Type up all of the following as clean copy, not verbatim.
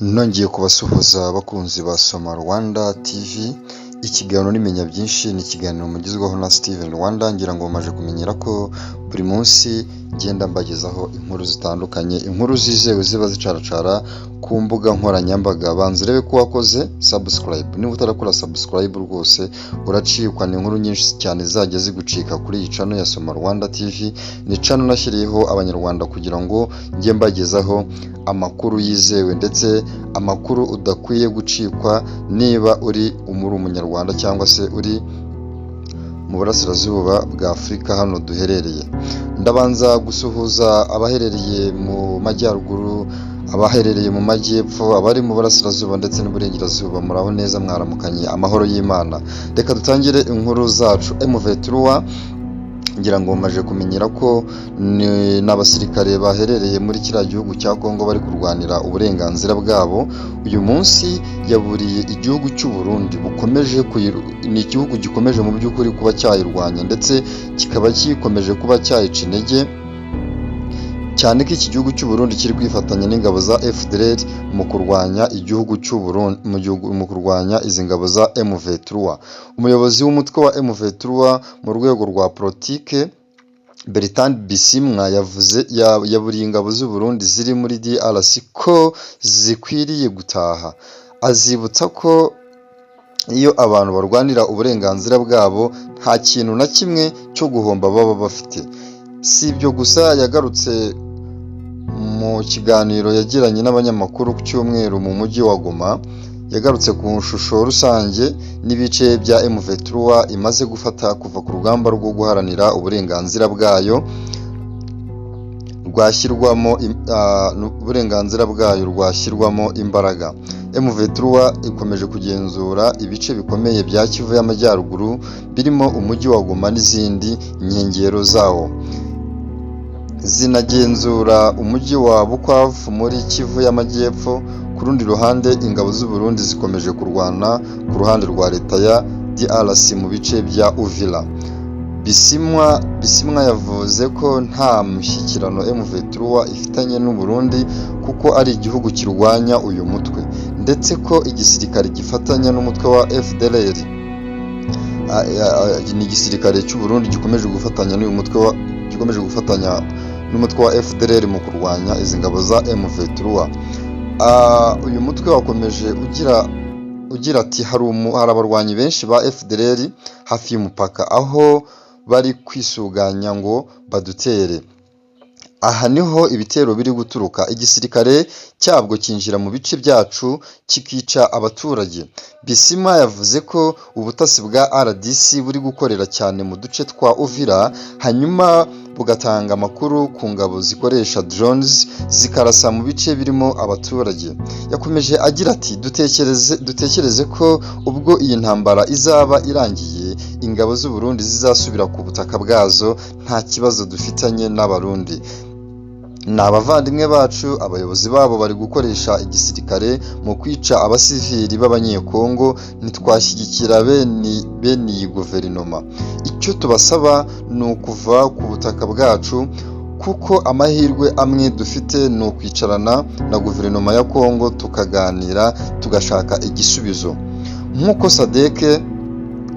Nongeye kubasuhuza abakunzi ba Soma Rwanda TV, ikiganiro nimenya byinshi ni ikiganiro mugezwaho na Steven Rwanda. Ngira ngo mumaze kumenyera ko buri munsi ngenda mbagezaho inkuru zitandukanye, inkuru zizewe ziba zicaracara ku mbuga nkoranyambaga. Banza urebe ko wakoze subscribe, niba utarakora subscribe rwose uracikwa. Ni inkuru nyinshi cyane zajya zigucika kuri iyi channel ya Soma Rwanda TV. Ni channel nashyiriyeho Abanyarwanda kugira ngo njye mbagezaho amakuru yizewe, ndetse amakuru udakwiye gucikwa niba uri muri Umunyarwanda cyangwa se uri mu burasirazuba bwa Afurika hano duherereye. Ndabanza gusuhuza abaherereye mu majyaruguru, abaherereye mu majyepfo, abari mu burasirazuba ndetse n'uburengerazuba. Muraho neza, mwaramukanye amahoro y'Imana. Reka dutangire inkuru zacu. M23, ngira ngo mumaze kumenyera ko ni n'abasirikare baherereye muri kiriya gihugu cya Congo bari kurwanira uburenganzira bwabo. Uyu munsi yaburiye igihugu cy'u Burundi bukomeje, ni igihugu gikomeje mu by'ukuri kuba cyayirwanya, ndetse kikaba gikomeje kuba cyayica intege cyane, ko iki gihugu cy'u Burundi kiri kwifatanya n'ingabo za FDLR mu kurwanya igihugu cy'u Burundi, mu kurwanya izi ngabo za M23. Umuyobozi w'umutwe wa M23 mu rwego rwa politike, Bertrand Bisimwa, yavuze, yaburiye ingabo z'u Burundi ziri muri DRC ko zikwiriye gutaha, azibutsa ko iyo abantu barwanira uburenganzira bwabo nta kintu na kimwe cyo guhomba baba bafite. Si ibyo gusa, yagarutse mu kiganiro yagiranye n'abanyamakuru ku cyumweru mu mujyi wa Goma, yagarutse ku shusho rusange n'ibice bya M23 imaze gufata kuva ku rugamba rwo guharanira uburenganzira bwayo rwashyirwamo, uburenganzira bwayo rwashyirwamo imbaraga. M23 ikomeje kugenzura ibice bikomeye bya Kivu y'Amajyaruguru, birimo umujyi wa Goma n'izindi nkengero zawo, zinagenzura umujyi wa Bukavu muri Kivu y'Amajyepfo. Ku rundi ruhande, ingabo z'u Burundi zikomeje kurwana ku ruhande rwa leta ya DRC mu bice bya Uvira. Bisimwa yavuze ko nta mushyikirano M23 ifitanye n'u Burundi kuko ari igihugu kirwanya uyu mutwe, ndetse ko igisirikare gifatanya n'umutwe wa FDLR, ni igisirikare cy'u Burundi gikomeje gufatanya n'uyu mutwe wa gikomeje gufatanya n'umutwe wa FDLR mu kurwanya izi ngabo za M23. Uyu mutwe wakomeje ugira ati: "Hari abarwanyi benshi ba FDLR hafi y'umupaka aho bari kwisuganya ngo badutere. Aha niho ibitero biri guturuka. Igisirikare cyabwo cyinjira mu bice byacu kikica abaturage." Bisimwa yavuze ko ubutasi bwa RDC buri gukorera cyane mu duce twa Uvira, hanyuma bugatanga amakuru ku ngabo zikoresha drones zikarasa mu bice birimo abaturage. Yakomeje agira ati: Dutekereze ko ubwo iyi ntambara izaba irangiye, ingabo z'u Burundi zizasubira ku butaka bwazo. Nta kibazo dufitanye n'Abarundi, ni abavandimwe bacu. Abayobozi babo bari gukoresha igisirikare mu kwica abasivili b'Abanyekongo. Ntitwashyigikira bene iyi guverinoma. Icyo tubasaba ni ukuva ku butaka bwacu, kuko amahirwe amwe dufite ni ukwicarana na guverinoma ya Kongo tukaganira, tugashaka igisubizo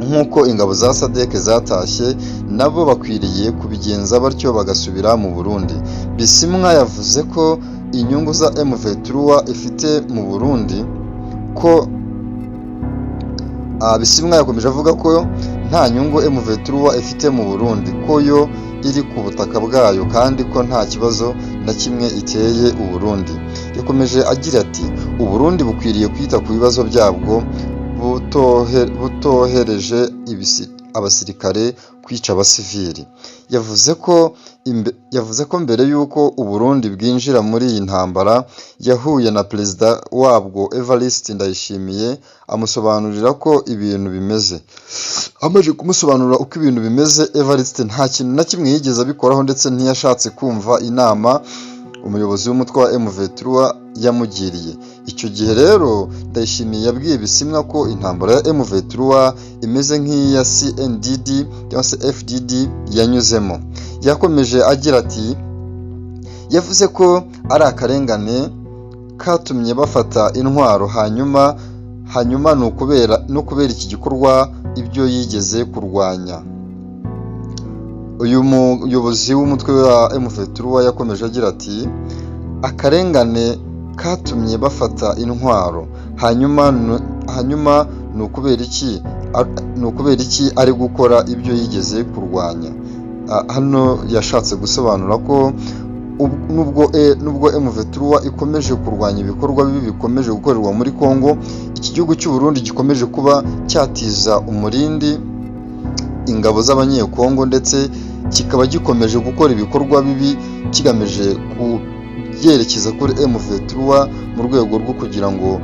nk'uko ingabo za SADC zatashye, nabo bakwiriye kubigenza batyo bagasubira mu Burundi." Bisimwa yavuze ko inyungu za M23 ifite mu Burundi ko Bisimwa yakomeje avuga ko nta nyungu M23 ifite mu Burundi, ko yo iri ku butaka bwayo kandi ko nta kibazo na kimwe iteye u Burundi. Yakomeje agira ati: "U Burundi bukwiriye kwita ku bibazo byabwo butohereje abasirikare kwica abasivili." Yavuze ko mbere y'uko u Burundi bwinjira muri iyi ntambara yahuye na perezida wabwo Evariste Ndayishimiye, amusobanurira ko ibintu bimeze. Amaze kumusobanurira uko ibintu bimeze, Evariste nta kintu na kimwe yigeze abikoraho, ndetse ntiyashatse kumva inama umuyobozi w'umutwe wa M23 yamugiriye. Icyo gihe rero Ndayishimiye yabwiye Bisimwa ko intambara ya M23 imeze nk'iya CNDD cyangwa se FDD yanyuzemo. Yakomeje agira ati: "Yavuze ko ari akarengane." katumye bafata intwaro, hanyuma ni ukubera no kubera iki gikorwa ibyo yigeze kurwanya. Uyu muyobozi w'umutwe wa M23 yakomeje agira ati: "Akarengane katumye bafata intwaro, hanyuma ni ukubera iki ari gukora ibyo yigeze kurwanya?" Hano yashatse gusobanura ko nubwo M23 ikomeje kurwanya ibikorwa bibi bikomeje gukorerwa muri Congo, iki gihugu cy'u Burundi gikomeje kuba cyatiza umurindi ingabo z'Abanyekongo, ndetse kikaba gikomeje gukora ibikorwa bibi kigamije kubyerekeza kuri M23 mu rwego rwo kugira ngo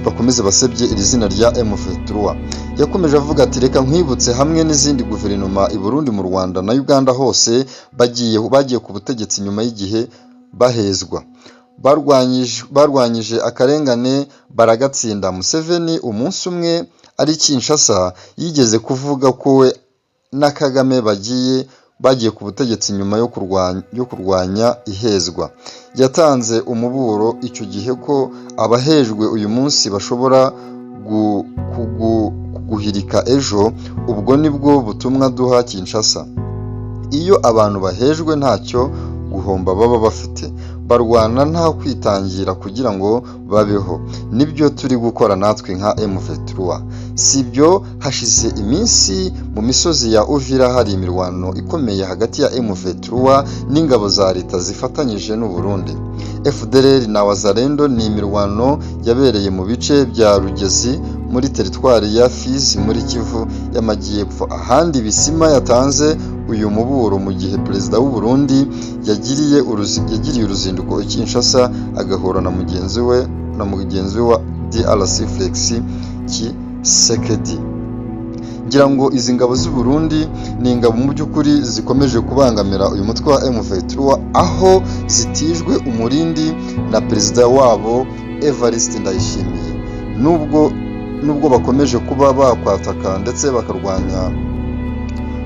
bakomeze basebye iri zina rya M23. Yakomeje avuga ati: "Reka nkwibutse, hamwe n'izindi guverinoma i Burundi, mu Rwanda na Uganda hose, bagiye ku butegetsi nyuma y'igihe bahezwa, barwanyije akarengane baragatsinda. Museveni umunsi umwe ari Kinshasa yigeze kuvuga ko we na Kagame bagiye ku butegetsi nyuma yo kurwanya ihezwa. Yatanze umuburo icyo gihe ko abahejwe uyu munsi bashobora kuguhirika ejo. Ubwo nibwo butumwa duha Kinshasa. Iyo abantu bahejwe ntacyo guhomba baba bafite, barwana nta kwitangira kugira ngo babeho. Nibyo turi gukora natwe nka M23." Si ibyo, hashize iminsi mu misozi ya Uvira hari imirwano ikomeye hagati ya M23 n'ingabo za leta zifatanyije n'u Burundi, FDLR na Wazalendo. Ni imirwano yabereye mu bice bya Rugezi muri teritwari ya Fizi muri Kivu y'Amajyepfo. Ahandi Bisimwa yatanze uyu muburo mu gihe Perezida w'u Burundi yagiriye uruzinduko i Kinshasa, agahura na mugenzi we wa DRC Felix Tshisekedi. Ngira ngo izi ngabo z'u Burundi ni ingabo mu by'ukuri zikomeje kubangamira uyu mutwe wa M23, aho zitijwe umurindi na perezida wabo Evariste Ndayishimiye. Nubwo bakomeje kuba bakwataka ndetse bakarwanya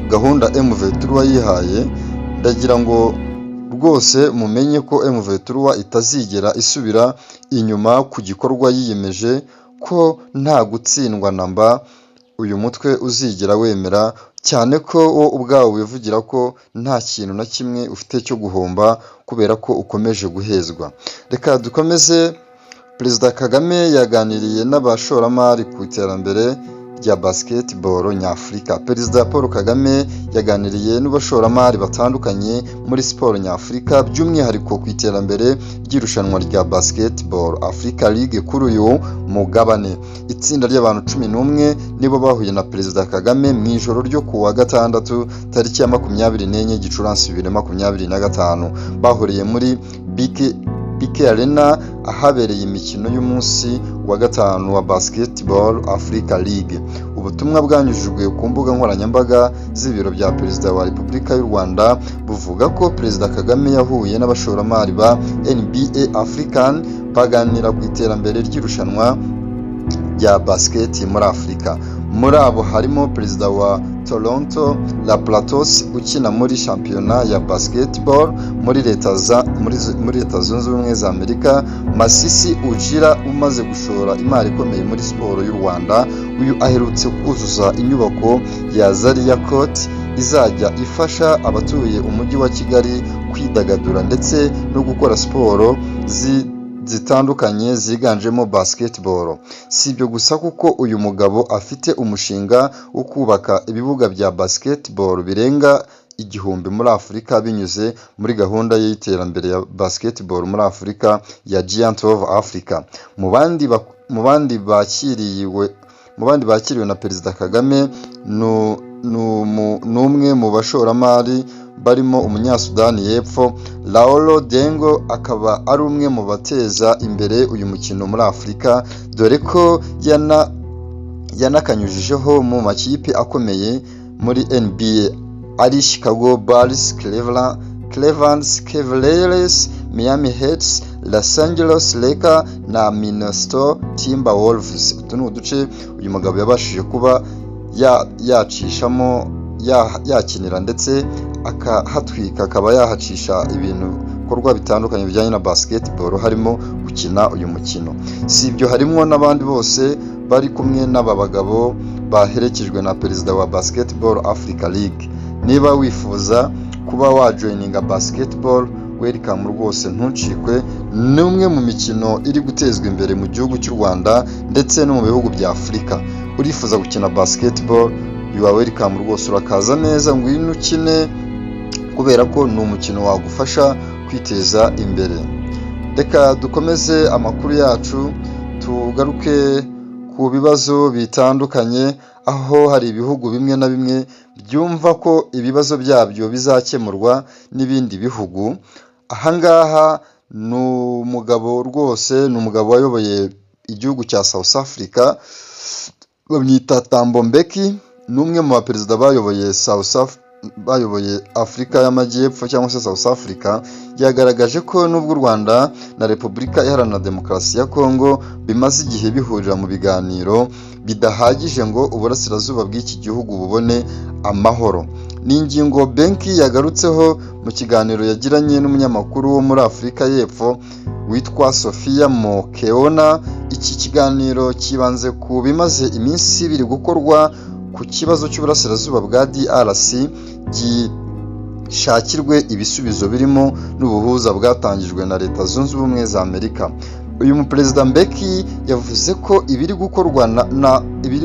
gahunda M23 yihaye, ndagira ngo rwose mumenye ko M23 itazigera isubira inyuma ku gikorwa yiyemeje, ko nta gutsindwa namba uyu mutwe uzigera wemera, cyane ko wo ubwawo wivugira ko nta kintu na kimwe ufite cyo guhomba kubera ko ukomeje guhezwa. Reka dukomeze. Perezida Kagame yaganiriye n'abashoramari ku iterambere rya basketball nyafurika. Perezida Paul Kagame yaganiriye n'abashoramari batandukanye muri siporo nyafurika, by'umwihariko ku iterambere ry'irushanwa rya Basketball Africa League kuri uyu mugabane. Itsinda ry'abantu 11 nibo bahuye na Perezida Kagame mu ijoro ryo ku wa gatandatu tariki ya 24 Gicurasi 2025. Bahuriye muri BK Arena ahabereye imikino y'umunsi wa gatanu wa Basketball Africa League. Ubutumwa bwanyujijwe ku mbuga nkoranyambaga z'ibiro bya Perezida wa Repubulika y'u Rwanda buvuga ko Perezida Kagame yahuye n'abashoramari ba NBA African, baganira ku iterambere ry'irushanwa rya basket muri Afurika. Muri abo harimo perezida wa Toronto Raptors ukina muri shampiyona ya basketball muri Leta Zunze Ubumwe za Amerika, Masisi Ujira umaze gushora imari ikomeye muri siporo y'u Rwanda. Uyu aherutse kuzuza inyubako ya Zaria Court izajya ifasha abatuye umujyi wa Kigali kwidagadura ndetse no gukora siporo zitandukanye ziganjemo basketball. Si ibyo gusa, kuko uyu mugabo afite umushinga wo kubaka ibibuga bya basketball birenga 1000 muri Afurika binyuze muri gahunda y'iterambere ya basketball muri Afurika ya Giant of Africa. Mu bandi bakiriwe na Perezida Kagame ni umwe mu bashoramari barimo Umunyasudani y'Epfo Luol Deng, akaba ari umwe mu bateza imbere uyu mukino muri Afurika, dore ko yanakanyujijeho mu makipe akomeye muri NBA ari Chicago Bulls, Cleveland Cavaliers, Miami Heat, Los Angeles Lakers na Minnesota Timberwolves. Utu ni uduce uyu mugabo yabashije kuba yacishamo, yakinira ndetse akahatwika, akaba yahacisha ibintu ku bikorwa bitandukanye bijyanye na basketball, harimo gukina uyu mukino. Si ibyo, harimo n'abandi bose bari kumwe n'aba bagabo baherekejwe na perezida wa Basketball Africa League. Niba wifuza kuba wajoininga basketball, welcome rwose, ntucikwe. Ni umwe mu mikino iri gutezwa imbere mu gihugu cy'u Rwanda ndetse no mu bihugu bya Afurika. Urifuza gukina basketball, you are welcome rwose, urakaza neza, ngwino ukine, kubera ko ni umukino wagufasha kwiteza imbere. Reka dukomeze amakuru yacu, tugaruke ku bibazo bitandukanye, aho hari ibihugu bimwe na bimwe byumva ko ibibazo byabyo bizakemurwa n'ibindi bihugu. Ahangaha ni umugabo rwose, ni umugabo wayoboye igihugu cya South Africa, bamwita Thabo Mbeki. Ni umwe mu baperezida bayoboye bayoboye Afurika y'Amajyepfo cyangwa se South Africa. Yagaragaje ko nubwo u Rwanda na Repubulika Iharanira Demokarasi ya Kongo bimaze igihe bihurira mu biganiro, bidahagije ngo uburasirazuba bw'iki gihugu bubone amahoro. Ni ingingo Mbeki yagarutseho mu kiganiro yagiranye n'umunyamakuru wo muri Afurika y'Epfo witwa Sophia Mokoena. Iki kiganiro cyibanze ku bimaze iminsi biri gukorwa ku kibazo cy'uburasirazuba bwa DRC gishakirwe ibisubizo, birimo n'ubuhuza bwatangijwe na Leta Zunze Ubumwe za Amerika. Uyu muperezida Mbeki yavuze ko ibiri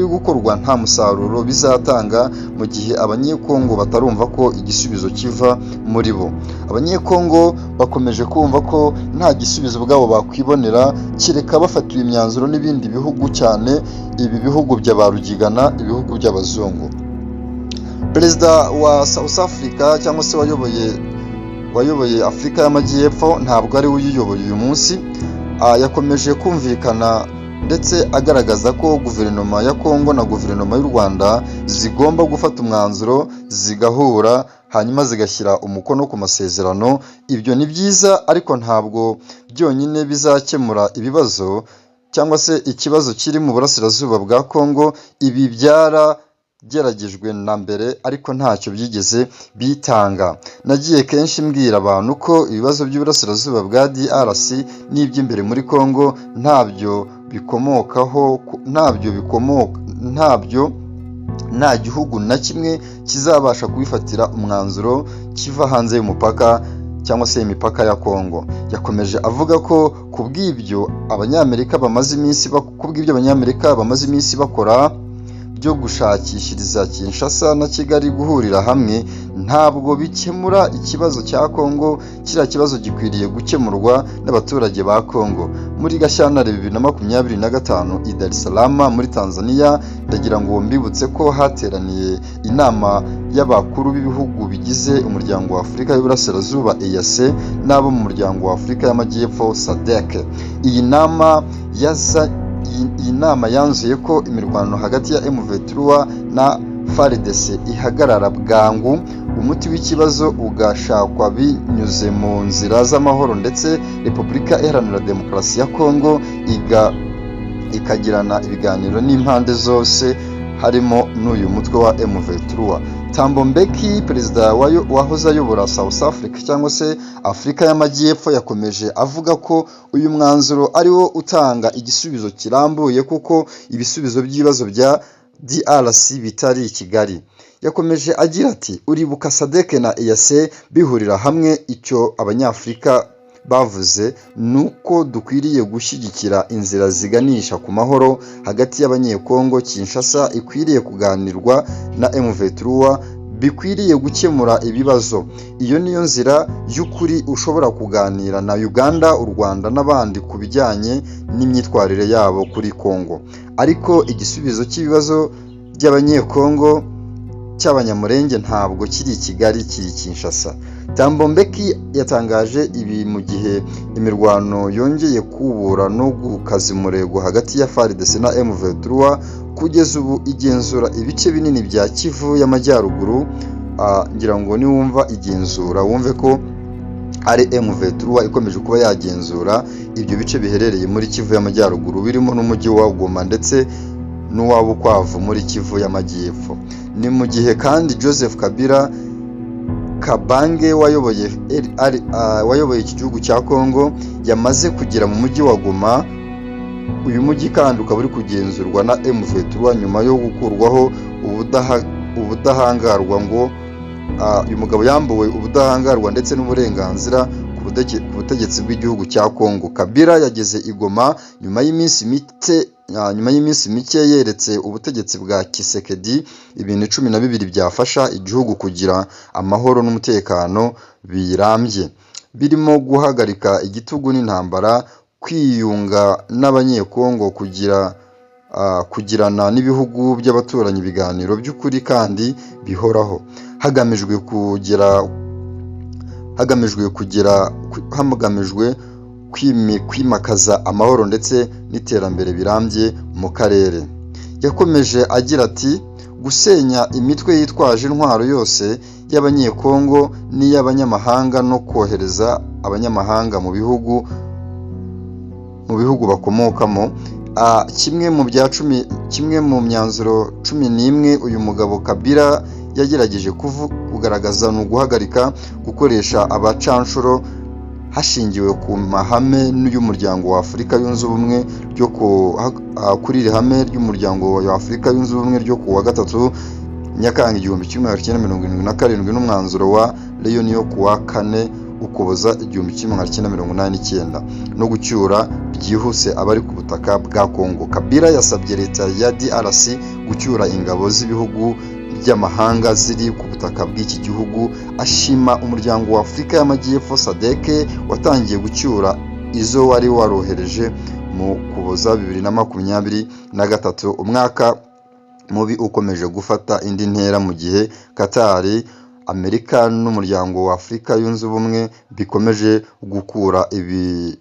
gukorwa nta musaruro bizatanga mu gihe Abanyekongo batarumva ko igisubizo kiva muri bo. Abanyekongo bakomeje kumva ko nta gisubizo ubwabo bakwibonera kereka bafatiwe imyanzuro n'ibindi bihugu, cyane ibi bihugu bya ba rugigana, ibihugu by'abazungu. Perezida wa South Africa cyangwa se wayoboye Afurika y'Amajyepfo, ntabwo ari we uyiyoboye uyu munsi, yakomeje kumvikana ndetse agaragaza ko guverinoma ya Kongo na guverinoma y'u Rwanda zigomba gufata umwanzuro, zigahura, hanyuma zigashyira umukono ku masezerano. Ibyo ni byiza, ariko ntabwo byonyine bizakemura ibibazo cyangwa se ikibazo kiri mu burasirazuba bwa Kongo. Ibi byarageragejwe na mbere, ariko ntacyo byigeze bitanga. Nagiye kenshi mbwira abantu ko ibibazo by'uburasirazuba bwa DRC n'iby'imbere muri Kongo ntabyo bikomokaho, ntabyo bikomoka, ntabyo, nta gihugu na kimwe kizabasha kubifatira umwanzuro kiva hanze y'umupaka cyangwa se imipaka ya Kongo. Yakomeje avuga ko kubw'ibyo Abanyamerika bamaze iminsi bakora byo gushakishiriza Kinshasa na Kigali guhurira hamwe, ntabwo bikemura ikibazo cya Kongo. Kiriya kibazo gikwiriye gukemurwa n'abaturage ba Kongo. Muri Gashyantare 2025 i Dar es Salaam muri Tanzania, ndagira ngo mbibutse ko hateraniye inama y'abakuru b'ibihugu bigize Umuryango wa Afurika y'Uburasirazuba, EAC, n'abo mu Muryango wa Afurika y'Amajyepfo, SADC. Iyi nama yanzuye ko imirwano hagati ya M23 na FARDC ihagarara bwangu, umuti w'ikibazo ugashakwa binyuze mu nzira z'amahoro, ndetse Repubulika Iharanira Demokarasi ya Kongo ikagirana ibiganiro n'impande zose, harimo n'uyu mutwe wa M23. Thabo Mbeki, perezida wahoze ayobora South Africa cyangwa se Afurika y'Amajyepfo, yakomeje avuga ko uyu mwanzuro ari wo utanga igisubizo kirambuye, kuko ibisubizo by'ibibazo bya DRC bitari i Kigali. Yakomeje agira ati: "Uribuka SADC na EAC bihurira hamwe, icyo Abanyafurika bavuze ni uko dukwiriye gushyigikira inzira ziganisha ku mahoro hagati y'Abanyekongo. Kinshasa ikwiriye kuganirwa na M23, bikwiriye gukemura ibibazo. Iyo niyo nzira y'ukuri. Ushobora kuganira na Uganda, u Rwanda n'abandi ku bijyanye n'imyitwarire yabo kuri Kongo, ariko igisubizo cy'ibibazo by'Abanyekongo, cy'Abanyamurenge, ntabwo kiri i Kigali, kiri Kinshasa." Thabo Mbeki yatangaje ibi mu gihe imirwano yongeye kubura no gukaza umurego hagati ya FARDC na M23, kugeza ubu igenzura ibice binini bya Kivu y'Amajyaruguru. Ngira ngo niwumva igenzura wumve ko ari M23 ikomeje kuba yagenzura ibyo bice biherereye muri Kivu y'Amajyaruguru, birimo n'umujyi wa Goma ndetse n'uwa Bukavu muri Kivu y'Amajyepfo. Ni mu gihe kandi Joseph Kabila Kabange Kabange wayoboye iki gihugu cya Congo yamaze kugera mu mujyi wa Goma. Uyu mujyi kandi ukaba uri kugenzurwa na M23 nyuma yo gukurwaho ubudahangarwa, ngo uyu mugabo yambuwe ubudahangarwa ndetse n'uburenganzira ku butegetsi bw'igihugu cya Congo. Kabila yageze i Goma nyuma y'iminsi mike yeretse ubutegetsi bwa Tshisekedi ibintu 12 byafasha igihugu kugira amahoro n'umutekano birambye, birimo guhagarika igitugu n'intambara, kwiyunga n'Abanyekongo, kugirana n'ibihugu by'abaturanyi ibiganiro by'ukuri kandi bihoraho, hagamijwe kwimakaza amahoro ndetse n'iterambere birambye mu karere. Yakomeje agira ati: "Gusenya imitwe yitwaje intwaro yose y'Abanyekongo n'iy'abanyamahanga no kohereza abanyamahanga mu bihugu bakomokamo." Kimwe mu myanzuro 11 uyu mugabo Kabila yagerageje kugaragaza ni uguhagarika gukoresha abacanshuro hashingiwe ku mahame y'Umuryango wa Afurika Yunze Ubumwe ryo kuri iri hame ry'Umuryango wa Afurika Yunze Ubumwe ryo ku wa 3 Nyakanga 1977 n'umwanzuro wa Leon yo ku wa 4 Ukuboza 1989, no gucyura byihuse abari ku butaka bwa Congo. Kabila yasabye leta ya DRC gucyura ingabo z'ibihugu by'amahanga ziri ku butaka bw'iki gihugu, ashima Umuryango wa Afurika y'Amajyepfo SADC watangiye gucyura izo wari warohereje mu Kuboza 2023. Umwaka mubi ukomeje gufata indi ntera mu gihe Qatar, Amerika n'Umuryango wa Afurika Yunze Ubumwe bikomeje gukura ibi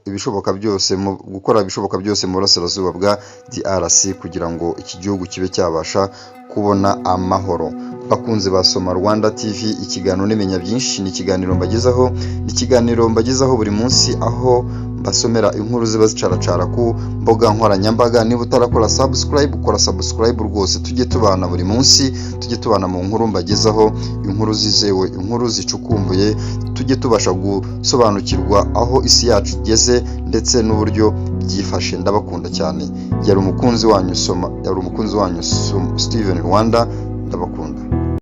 ibishoboka byose mu gukora ibishoboka byose mu burasirazuba bwa DRC kugira ngo iki gihugu kibe cyabasha kubona amahoro. Bakunze basoma Rwanda TV, ikiganiro n'imenya byinshi ni ikiganiro mbagezaho buri munsi, aho mbasomera inkuru ziba zicaracara ku mbuga nkoranyambaga. Niba utarakora subscribe, ukora subscribe rwose, tujye tubana buri munsi, tujye tubana mu nkuru mbagezaho, inkuru zizewe, inkuru zicukumbuye, tujye tubasha gusobanukirwa aho isi yacu igeze ndetse n'uburyo byifashe. Ndabakunda cyane. Yari umukunzi wanyu Steven Rwanda. Ndabakunda.